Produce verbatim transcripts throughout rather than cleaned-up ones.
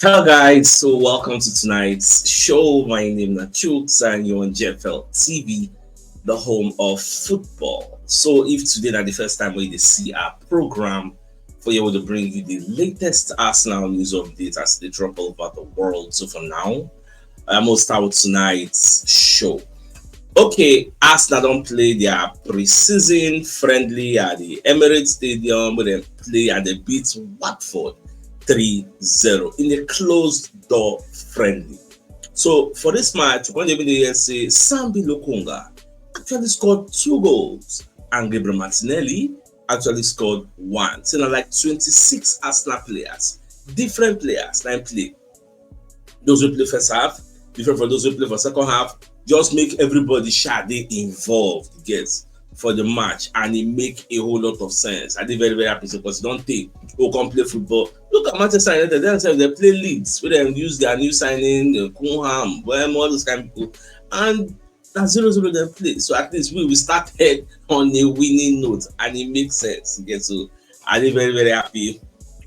Hello, guys. So, welcome to tonight's show. My name is Chuks, and you're on J F L T V, the home of football. So, if today na the first time we dey see our program, for here we dey bring you the latest Arsenal news update as they drop all over the world. So, for now, I'm gonna start with tonight's show. Okay, Arsenal don play their pre-season friendly at the Emirates Stadium, where they play and they beat Watford three zero in a closed door friendly. So for this match, when they dey say Sambi Lokonga actually scored two goals and Gabriel Martinelli actually scored one. So now like twenty-six Arsenal players, different players, nine play. Those who play first half, different from those who play for second half. Just make everybody sha dey involved, get for the match, and it make a whole lot of sense. I dey very, very happy because you don't think who come play football. Look at Manchester United, they themselves, they play Leeds, where they use their new signing, uh, Cunham, Wem, all those kind of people. And na zero zero they play. So at least we will start head on a winning note, and it makes sense. Get so I dey very, very happy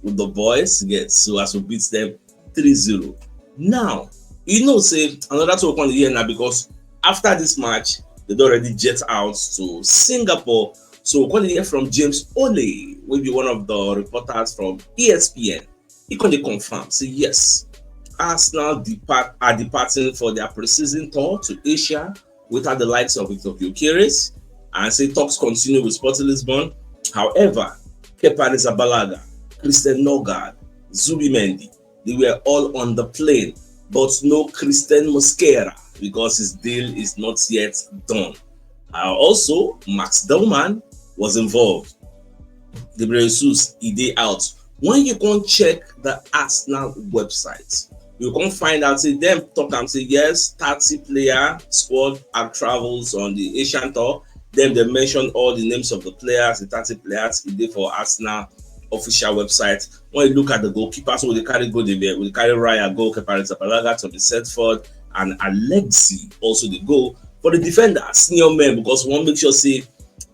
with the boys. Get so as we beat them three zero. Now, you know, say another talk on the year now because after this match, they don already jet out to Singapore. So we're going to hear from James Ole, will be one of the reporters from E S P N. He can confirm, say yes, Arsenal depart are departing for their pre-season tour to Asia without the likes of Victor Gyökeres, and say talks continue with Sporting Lisbon. However, Kepa Arrizabalaga, Christian Nørgaard, Zubimendi, they were all on the plane, but no Christian Mosquera because his deal is not yet done. Uh, also, Max Doman was involved. Gabriel Jesus, he dey out. When you go and check the Arsenal website, you can find out say them talk and say yes, thirty player squad are travels on the Asian tour. Then they mention all the names of the players, the thirty players e dey for Arsenal official website. When you look at the goalkeepers, so they carry go, they will carry Raya go, Kepa Arrizabalaga, Tommy Setford, and Alexi also the goal. For the defender, senior men, because we want make sure say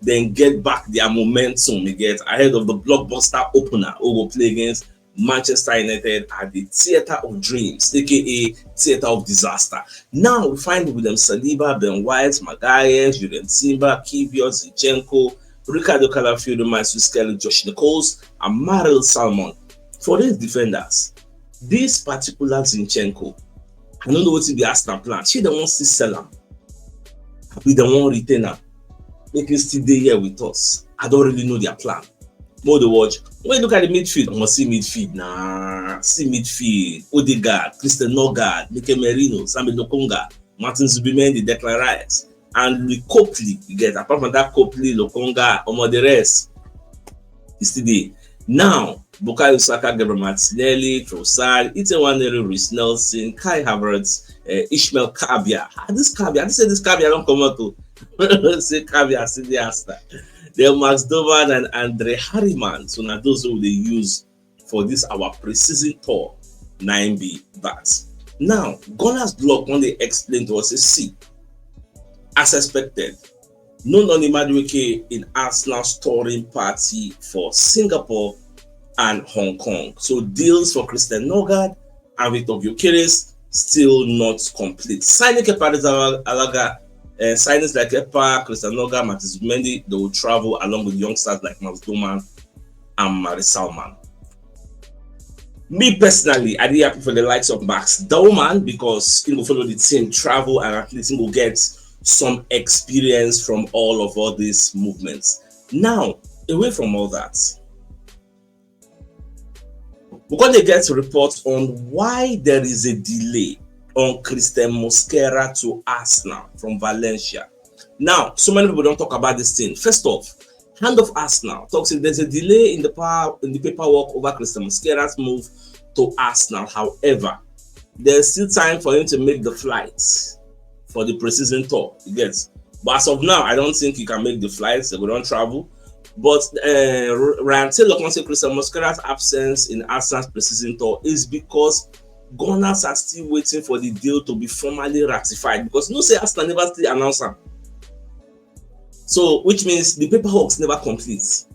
then get back their momentum they get ahead of the blockbuster opener who will play against Manchester United at the Theatre of Dreams, aka Theatre of Disaster. Now we find William Saliba, Ben White, Maguire, Jurrien Timber, Kivior, Zinchenko, Ricardo Calafiori, Matheus Kelly, Josh Nichols, and Maril Salmon. For these defenders, this particular Zinchenko, I don't know what the Arsenal plan. She don't want to sell him. We don't want retain him. Make him still dey here with us. I don't really know their plan. More the watch. When you look at the midfield, I must see midfield. Nah, see midfield. Odegaard, Christian Nørgaard, Mikel Merino, Sambi Lokonga, Martin Zubimendi, Declan Rice, and Lee Copley. You get apart from that Copley, Lokonga, omo the rest. It's today. Now, Bukayo Saka, Gabriel Martinelli, Trossard, Etienne Nwaneri, Reiss Nelson, Kai Havertz, uh, Ishmael Kabia. Ah, this Kabia, I say this Kabia don't come out to say Kabia, see the Asta. Then Max Doman and Andre Harriman. So now those who they use for this our pre-season tour, nine be that. Now, Gunners blog when they explain to us, say, see, as expected, no Noni Madueke in Arsenal touring party for Singapore and Hong Kong. So deals for Christian Nørgaard and Victor Gyökeres still not complete. Signing Kepa Arrizabalaga, uh, signings like Kepa, Christian Nørgaard, Matheus Zubimendi, they will travel along with youngsters like Max Doman and Marie Salman. Me personally, I dey happy for the likes of Max Doman because he go follow the team travel and at least he go get some experience from all of all these movements. Now, away from all that, we're going to get reports on why there is a delay on Christian Mosquera to Arsenal from Valencia. Now, so many people don't talk about this thing. First off, Hand of Arsenal talks if there's a delay in the power in the paperwork over Christian Mosquera's move to Arsenal. However, there's still time for him to make the flights for the preseason tour. You get, but as of now, I don't think he can make the flights. They go don't travel. But uh, Ryan Taylor can say Christian Mosquera's absence in Arsenal's preseason tour is because Gunners are still waiting for the deal to be formally ratified because no say Arsenal never still announce am. So, which means the paperwork never complete.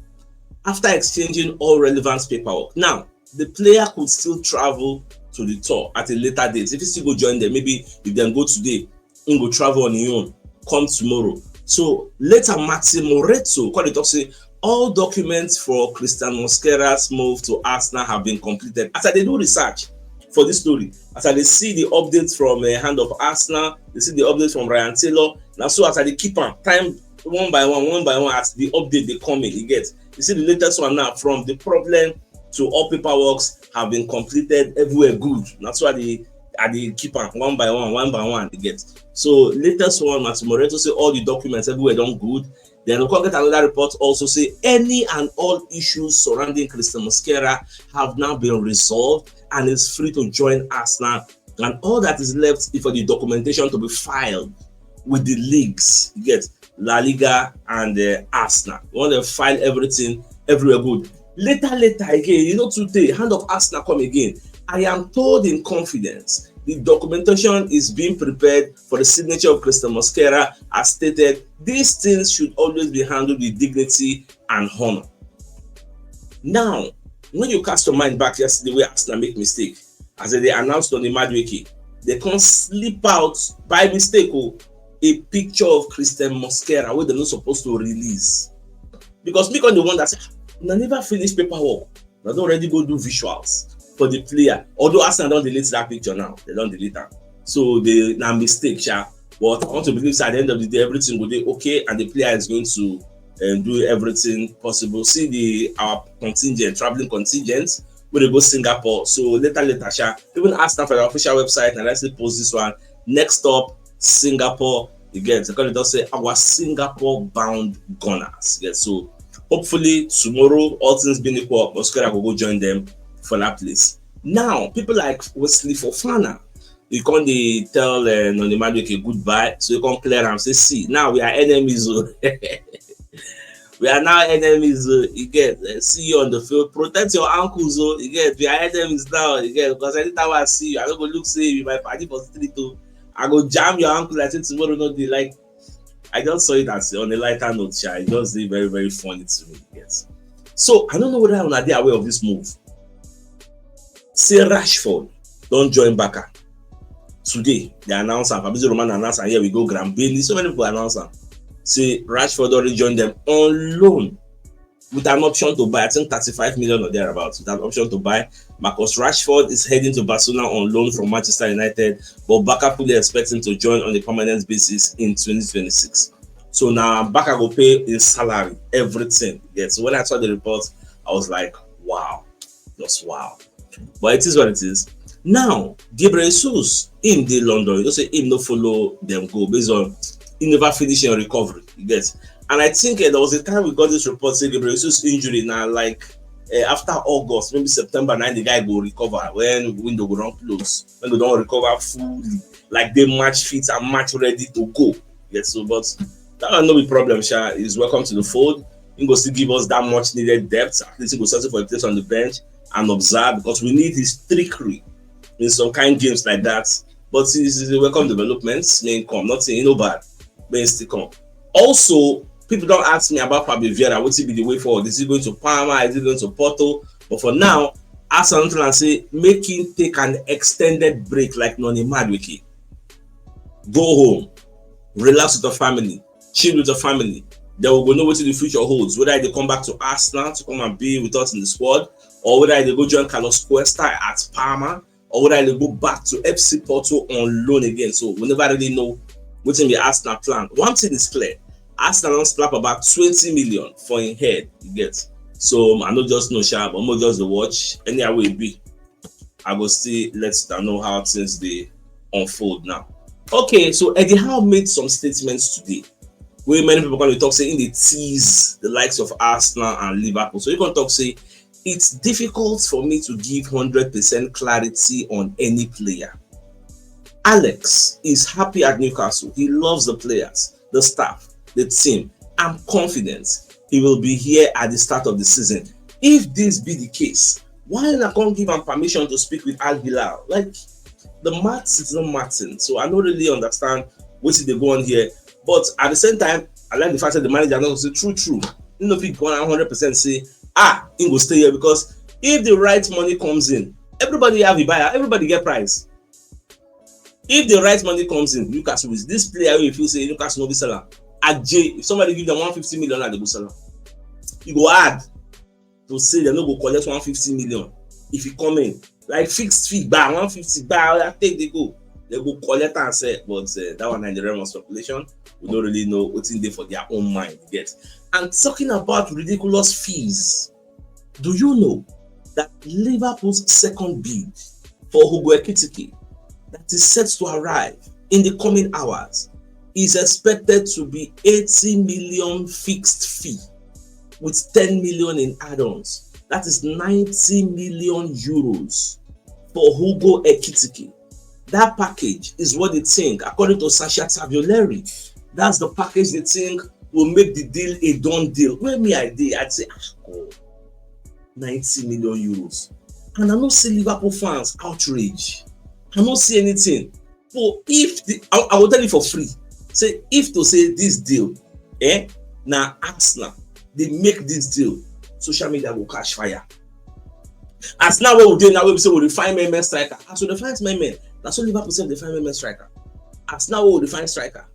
After exchanging all relevant paperwork, now the player could still travel to the tour at a later date. If he still go join them, maybe if dem go today, he go travel on his own, come tomorrow. So later, Massimo Moretto come dey talk say all documents for Christian Mosquera's move to Arsenal have been completed. As I dey do research for this story, as I dey see the updates from uh, hand of Arsenal, dey see the updates from Ryan Taylor. Na so as I dey keep am, time one by one, one by one, as the update dey come in, you get. You see the latest one now, from the problem to all paperworks have been completed, everywhere good. Na so I dey, I dey keep am one by one, one by one, you get. So latest one, Massimo Moretto say all the documents everywhere don good. Then we come get another report also say any and all issues surrounding Christian Mosquera have now been resolved and is free to join Arsenal. And all that is left is for the documentation to be filed with the leagues, you get, La Liga and uh, Arsenal. We want to file everything everywhere good. Later, later again, you know, today, hand of Arsenal come again. I am told in confidence the documentation is being prepared for the signature of Christian Mosquera. As stated, these things should always be handled with dignity and honor. Now, when you cast your mind back yesterday, where Arsenal make mistake, as they announced on the Madueke, they come slip out by mistake, oh, a picture of Christian Mosquera where they're not supposed to release. Because me come dey wonder say, "Ah, una never finish paperwork. Una don already go do visuals for the player." Although Arsenal don delete that picture now, they don delete am. So they na mistake, sha. But I want to believe say at the end of the day, everything go dey okay, and the player is going to um, do everything possible. See the our contingent, traveling contingent, wey dey go Singapore. So later, later, sha. Even Arsenal for the official website, and I still post this one. Next up, Singapore. You get, because they don say our Singapore bound Gunners. Yeah, so hopefully tomorrow, all things being equal, Mosquera go go join them for that place. Now, people like Wesley Fofana, you come dey tell uh, Noni Madueke goodbye, so you come clear am say, "See, now we are enemies o." We are now enemies o. You get, uh, see you on the field. Protect your ankles o. You get, we are enemies now. You get, because anytime I see you, I no go look say you be my padi for street o. I go jam your ankle like say tomorrow no dey. Like, I just saw it as on a lighter note, sha. It just dey very, very funny to me. Yes. So I don't know whether una dey aware of this move. Say Rashford don join Barca today. They announce am. Fabrizio Romano announce am. Here we go, Graham Bailey. So many people announce am. Say Rashford already joined them on loan with an option to buy, I think thirty-five million or thereabouts, with an option to buy. Marcus Rashford is heading to Barcelona on loan from Manchester United, but Barca fully expect him to join on a permanent basis in twenty twenty-six. So now Barca go pay his salary, everything. Yeah, so when I saw the report, I was like, "Wow, just wow." But it is what it is. Now, Gabriel Jesus, him dey London, you know say him no follow them go based on he never finish in recovery. You get, and I think uh, there was a time we got this report say Gabriel Jesus injury now, like, uh, after August, maybe September, now the guy go recover when window go don close, when go don recover fully, like, dey match fit and match ready to go. Yes, so, but that one no be problem, sha. He's welcome to the fold. He go still give us that much needed depth. At least he go settle for a place on the bench and observe, because we need his trickery in some kind games like that. But it's a welcome development. May come, nothing, no bad. May still come. Also, people don ask me about Fabio Vieira. Wetin be the way forward? Is he going to Parma? Is he going to Porto? But for now, Arsenal and say make him take an extended break like Noni Madueke. Go home, relax with your family, chill with your family. Then we go know wetin the future holds. Whether they come back to Arsenal to come and be with us in the squad, or whether they go join Carlos Cuesta at Parma, or whether they go back to F C Porto on loan again. So we never really know wetin be Arsenal plan. One thing is clear: Arsenal don slap about twenty million for him head. You get, so I no just know, sha, but mo just dey watch. Anyhow e be, I go still let you know how things dey unfold now. Okay, so Eddie Howe made some statements today wey many people come dey talk say he dey tease the likes of Arsenal and Liverpool. So he come talk say, "It's difficult for me to give hundred percent clarity on any player. Alex is happy at Newcastle. He loves the players, the staff, the team. I'm confident he will be here at the start of the season." If this be the case, why una come give am permission to speak with Al Hilal? Like, the maths is not mathing. So I don't really understand what is going on here. But at the same time, I like the fact that the manager knows the true, true. You know, if he go one hundred percent say, "Ah, he go stay here," because if the right money comes in, Everybody have a buyer, everybody get price. If the right money comes in, Newcastle is this player wey you feel say Newcastle no be sell am. Aje, if somebody give them one fifty million, they go sell am. E go hard to say dem no go collect one fifty million if e come in. Like fixed fee, gba one fifty, gba, oya, take dey go. Dem go collect am sef, but uh, that one na in the realm of speculation. We don't really know wetin dey for their own mind yet. And talking about ridiculous fees, do you know that Liverpool's second bid for Hugo Ekitike that is set to arrive in the coming hours is expected to be eighty million fixed fee with ten million in add-ons. That is ninety million euros for Hugo Ekitike. That package is what they think, according to Sasha Tavioleri. That's the package they think will make the deal a done deal. Where me I dey, I'd say, ah, God, ninety million euros. And I no see Liverpool fans outrage. I no see anything. So if the, I, I will tell you for free. Say if to say this deal, eh, na Arsenal dey make this deal, social media go catch fire. As now wey we dey now, wey be say we dey find men, men striker. As we dey find men, men, na so Liverpool sef dey find men, men striker. As now wey we dey find striker,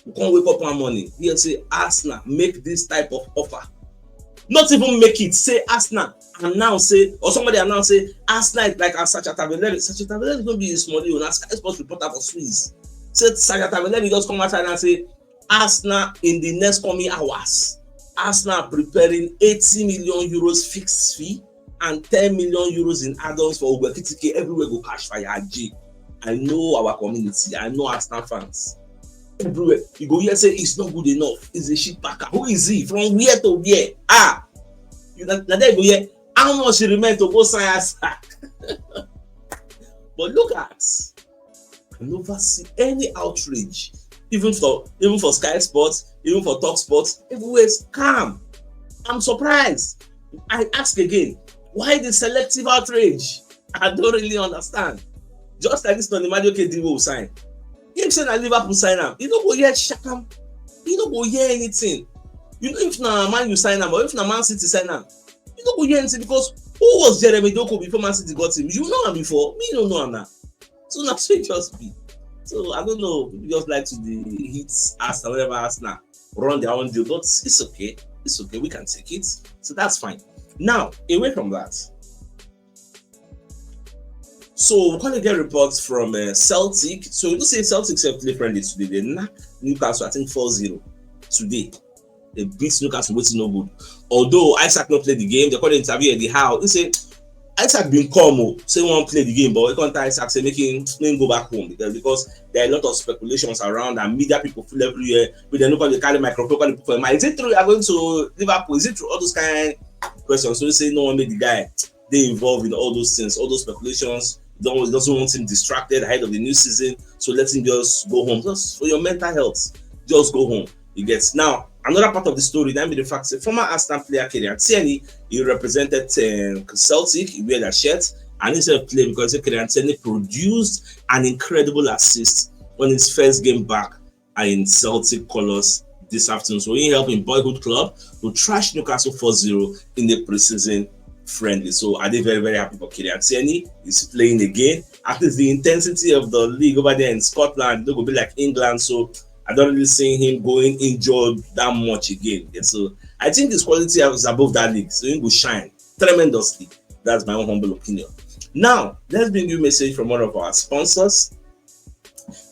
we come wake up one morning, hear say Arsenal make this type of offer. Not even make it, say Arsenal announce say, or somebody announce say Arsenal, like as Sacha Taveleri, Sacha Taveleri no be a small deal, na Sky Sports reporter for Swiss. Say Sacha Taveleri just come outside and say Arsenal in the next coming hours, Arsenal preparing eighty million euros fixed fee and ten million euros in add-ons for Hugo Ekitike. Everywhere go catch fire. Aje, I know our community. I know Arsenal fans. Everywhere you go hear say it's not good enough. It's a shit packer. Who is he? From where to where? Ah, you na, na there you go hear how much e remain to go sign Arsenal. But look at, I never see any outrage, even for, even for Sky Sports, even for Talk Sports. Everywhere is calm. I'm surprised. I ask again, why the selective outrage? I don't really understand. Just like this Tony Madueke deal wey we sign. Him say na Liverpool sign am. You no go hear shakam. You no go hear anything. You know, if na Man U sign am or if na Man City sign am, you no go hear anything, because who was Jeremy Doku before Man City got him? You know am before. Me no know am now. So na so e just be. So I don't know. People just like to dey hit Arsenal whenever Arsenal run their own deal, but it's okay. It's okay. We can take it. So that's fine. Now, away from that, so we come get reports from uh, Celtic. So you know say Celtic sef play friendly today. They knack Newcastle, I think, four zero today. They beat Newcastle wetin no good. Although Isak no play the game, they come interview Eddie Howe. He say Isak bin come o, say he wan play the game, but he come tell Isak say make him, make him go back home, because, because there are a lot of speculations around and media people full everywhere. But dem no come dey carry microphone, come dey put for him mouth. Is it true you are going to Liverpool? Is it true? All those kind questions. So he say no one make the guy dey involved in all those things, all those speculations. Don't, doesn't want him distracted ahead of the new season, so let him just go home. Just for your mental health, just go home. You get? Now, another part of the story, that be the fact say former Arsenal player Kieran Tierney, he represented um, Celtic, he wear that shirt, and he said play because Kieran Tierney produced an incredible assist on his first game back in Celtic colours this afternoon. So he helped in boyhood club to trash Newcastle four zero in the preseason friendly. So I dey very, very happy for Kieran Tierney. He's playing again. At least the intensity of the league over there in Scotland no go be like England. So I don't really see him going injured that much again. Yeah, so I think his quality is above that league. So he will shine tremendously. That's my own humble opinion. Now, let's bring you a message from one of our sponsors,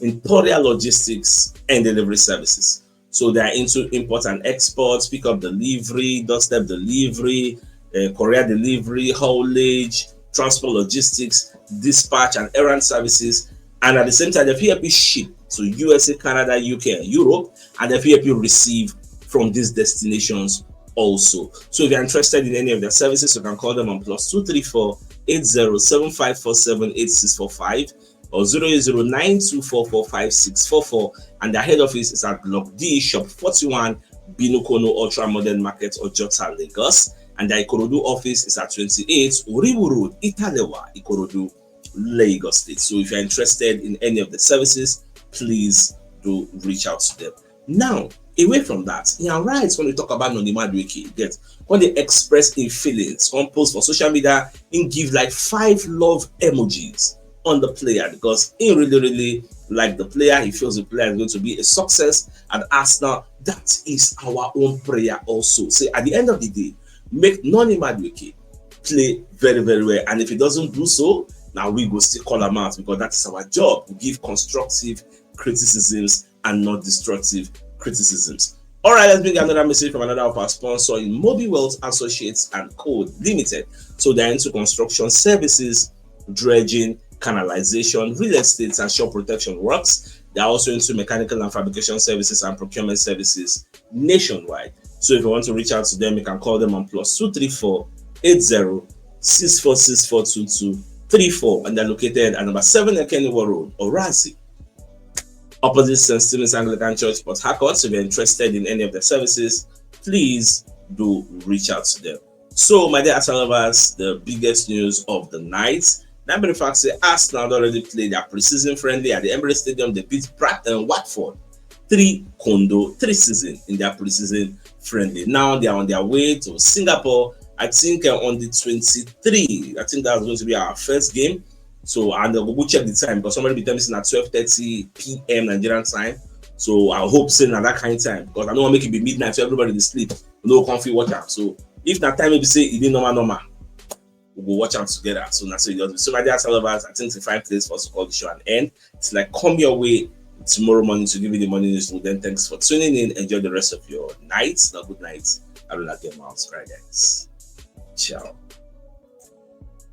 Emporia Logistics and Delivery Services. So they are into import and export, pick up delivery, doorstep delivery, uh, courier delivery, haulage, transport logistics, dispatch and errand services. And at the same time, they fit help you ship to U S A, Canada, U K, and Europe, and they fit help you receive from these destinations also. So if you're interested in any of their services, you can call them on plus two three four eight zero seven five four seven eight six four five or zero eight zero nine two four four five six four four. And their head office is at Block D, Shop forty-one, Binukono Ultra Modern Market, Ojota, Lagos. And their Ikorodu office is at twenty-eight Oriwu Road, Italewa, Ikorodu, Lagos State. So if you're interested in any of the services, please do reach out to them. Now, Away from that, he arrives when we talk about Noni Madueke. Get when they express in feelings, come post for social media and give like five love emojis on the player because he really, really like the player. He feels the player is going to be a success at Arsenal. That is our own prayer also. Say at the end of the day, make Noni Madueke play very, very well. And if he doesn't do so, now we go still call him out because that is our job. We give constructive criticisms and not destructive criticisms. All right, let's bring another message from another of our sponsors in Mobi Wealth Associates and Co. Limited. So they're into construction services, dredging, canalization, real estate, and shore protection works. They're also into mechanical and fabrication services and procurement services nationwide. So if you want to reach out to them, you can call them on plus two three four eight zero six four six four two two three four, and they're located at number seven Ekeniwo Road, Orazi, opposite Saint Stephen's Anglican Church, Port Harcourt. So if you're interested in any of the services, please do reach out to them. So, my dear Arsenal lovers, the biggest news of the night. Now, matter of fact, say Arsenal don already play their preseason friendly at the Emirates Stadium. They beat Brighton, Watford three kondo, three season in their preseason friendly. Now they are on their way to Singapore. I think uh, on the twenty-three, I think that's going to be our first game. So, and uh, we'll check the time because somebody be telling me it's at twelve thirty p.m. Nigerian time. So I hope say na that kind of time because I don't want to make it be midnight so everybody dey sleep. No come fit watch am. So if na time we say e dey normal normal, we go watch am together. So na so e just be. So my dear Arsenal lovers, I think it's a fine place for us to call the show an end. It's like come your way tomorrow morning to give you the morning news. Then thanks for tuning in. Enjoy the rest of your night. Now good night. I will again, Miles. Right, guys. Ciao.